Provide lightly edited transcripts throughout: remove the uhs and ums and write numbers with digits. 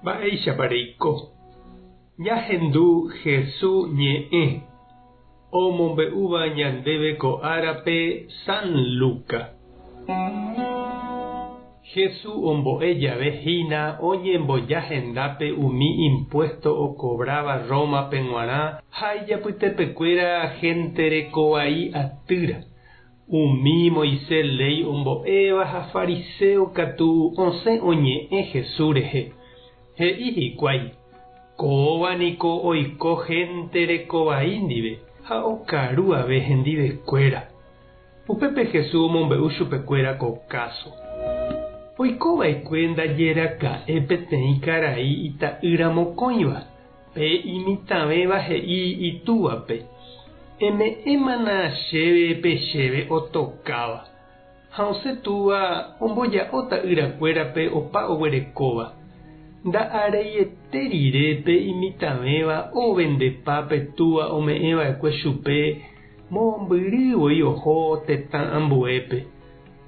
Mba'éichapa reiko? Ñahendu Hesu ñe'ẽ omombe'úva ñandéve ko árape San Luca. Hesu ombo'e jave hína oñemboja hendápe umi impuesto okovráva Rómape g̃uarã ha ijapytepekuéra hénte rekovai atýra. Umi Moisés léi ombo'éva ha fariséo katu osẽ oñe'ẽ Jesús rehe. He'i hikuái, Kóva niko oiko hénte rekovai ndive ha okaru ave hendivekuéra. Upépe Jesús omombe'u chupekuéra ko káso. Oiko va'ekue ndaje raka'e peteĩ karai ita'ýra mokõiva. Pe imitãvéva he'i itúvape, Eme'ẽmana chéve pe chéve otokáva. Ha osẽ túva omboja'o ta'yrakuérape opa oguerekóva. Nda'areiete rire pe imitãvéva ovendepa pe túva ome'ẽva'ekue chupe mombyry voi oho tetã ambuépe.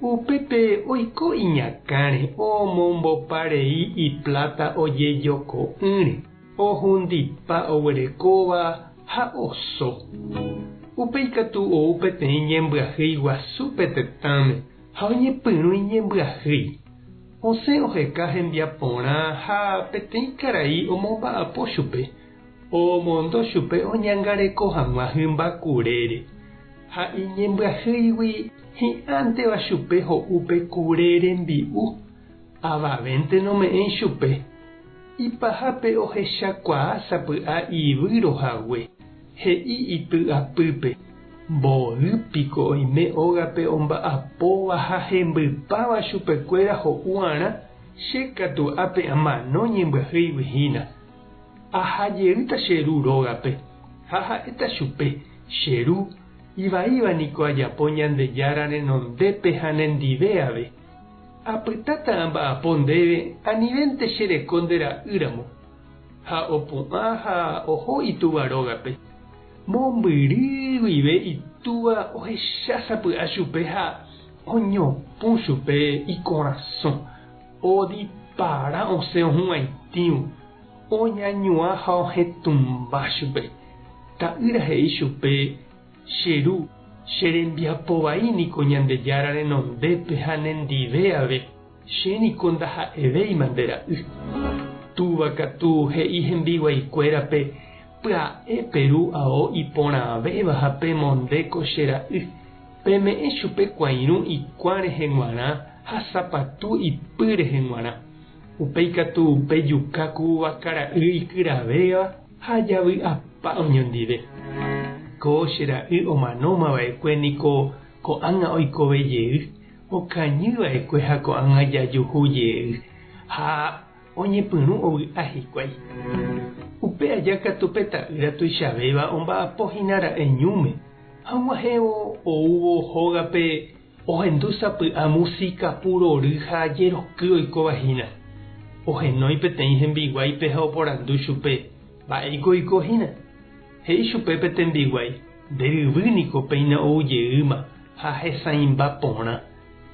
Upépe oiko iñakãre omombopa rei ipláta ojejoko'ỹre, ohundipa oguerekóva ha oso. Upéi katu ou peteĩ ñembyahýi guasu pe tetãme ha oñepyrũ iñembyahýi. Osẽ oheka hembiaporã ha peteĩ karai omomba'apo chupe. Omondo chupe oñangareko hag̃ua hymba kurére, ha iñembyahýigui hi'ãnteva chupe ho'u pe kure rembi'u, avavénte nome'ẽi chupe. Ipahápe ohechakuaa sapy'a ivýro hague, he'i ipy'apýpe, Mboy piko oime ógape omba'apóva ha hembypáva chupekuéra ho'u'arã, che katu ápe amano ñembyahýigui hína. Aha jeýta che ru rógape, ha ha'éta chupe, Che ru, ivaíva niko ajapo Ñandejára renondépe ha nendive ave. Apytáta amba'apo ndéve anivénte che reko nde ra'y ramo. Ha opu'ã ha oho itúva rógape. Mombyry guive itúva ohecha sapy'a chupe ha oñopũ chupe ikorasõ. Odipara osẽ ohu'ãitĩvo, oñañuã ha ohetũmba chupe. Ta'ýra he'i chupe, Che ru, che rembiapo vai niko Ñandejára renondépe ha nendive ave, che niko ndaha'evéima nde ra'y. Túva katu he'i hembiguaikuérape, Pya'e peru ao iporãvéva ha pemonde ko che ra'y. Peme'ẽ chupe kuãirũ ikuã rehe g̃uarã ha sapatu ipy rehe g̃uarã. Upéi katu pejuka ku vakara'y ikyravéva ha javy'apa oñondive. Ko che ra'y omanóma va'ekue niko ko'ág̃a oikove jey, okañy va'ekue ha ko'ág̃a jajuhu jey. Ha oñepyrũ ovy'a hikuái. Upe aja katu pe ta'ýra tuichavéva omba'apo hína ra'e ñúme. Ha og̃uahẽvo oúvo hógape ohendu sapy'a músika purory ha jeroky oikóva hína. Ohenói peteĩ hembiguáipe ha oporandu chupe, Mba'éiko oiko hína? He'i chupe pe tembiguái, Nde ryvy niko péina ou jeýma ha hesãimba porã.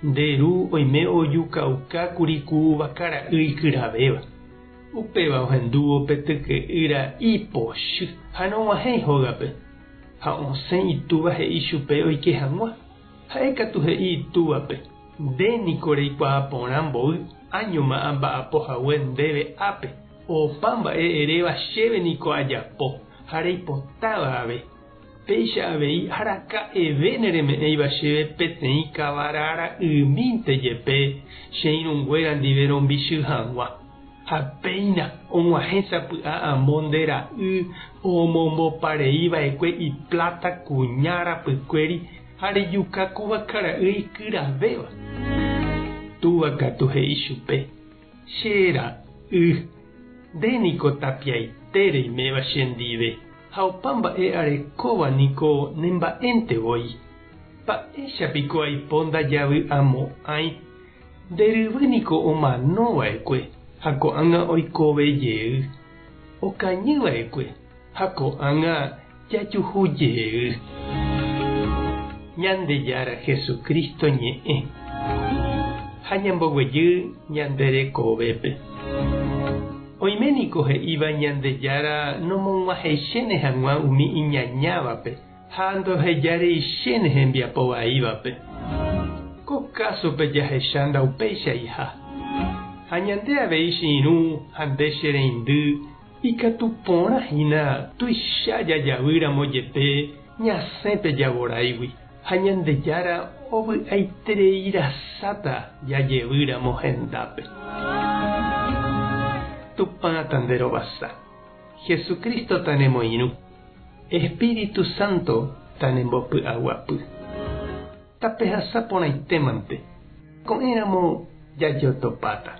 Nde ru oime ojukauka kuri ku vakara'y ikyravéva. Upéva ohendúvo pe tyke'ýra ipochy ha nog̃uahẽi hógape. Ha osẽ itúva he'i chupe oike hag̃ua. Ha'e katu he'i itúvape, Nde niko reikuaa porã mboy áñoma amba'apo hague ndéve ápe, opa mba'e eréva chéve niko ajapo ha reipotáva ave. Péicha avei araka'eve nereme'ẽiva chéve peteĩ kavara ra'ymínte jepe che irũnguéra ndive rombichy hag̃ua. Ha péina og̃uahẽ sapy'a amo nde ra'y omomboparei va'ekue ipláta kuña rapykuéri ha rejuka ku vakara'y ikyravéva. Túva katu he'i chupe, Che ra'y, nde niko tapiaite reiméva chendive, ha opa mba'e arekóva niko nemba'énte voi. Mba'éicha piko aipo ndajavy'amo'ãi Nde ryvy niko omano va'ekue ha ko'ág̃a oikove jey, okañy va'ekue ha ko'ág̃a jajuhu jey. Ñandejára Jesucristo ñe'ẽ ha ñamboguejy ñande rekovépe. Oime niko he'íva Ñandejára nomog̃uahẽichéne hag̃ua umi iñañávape ha ndohejareichéne hembiapo vaívape. Ko kásope jahecha ndaupeichaiha. Ha ñande avei che irũ ha nde che reindy ikatu porã hína tuicha jajavýramo jepe ñasẽ pe javoráigui ha Ñandejára ovy'aiterei rasáta jajevýramo hendápe. Tupã tanderovasa. Jesucristo tanemoirũ. Espíritu Santo tanembopy'aguapy. Tapehasa porãitémante. Ko'ẽramo jajotopáta.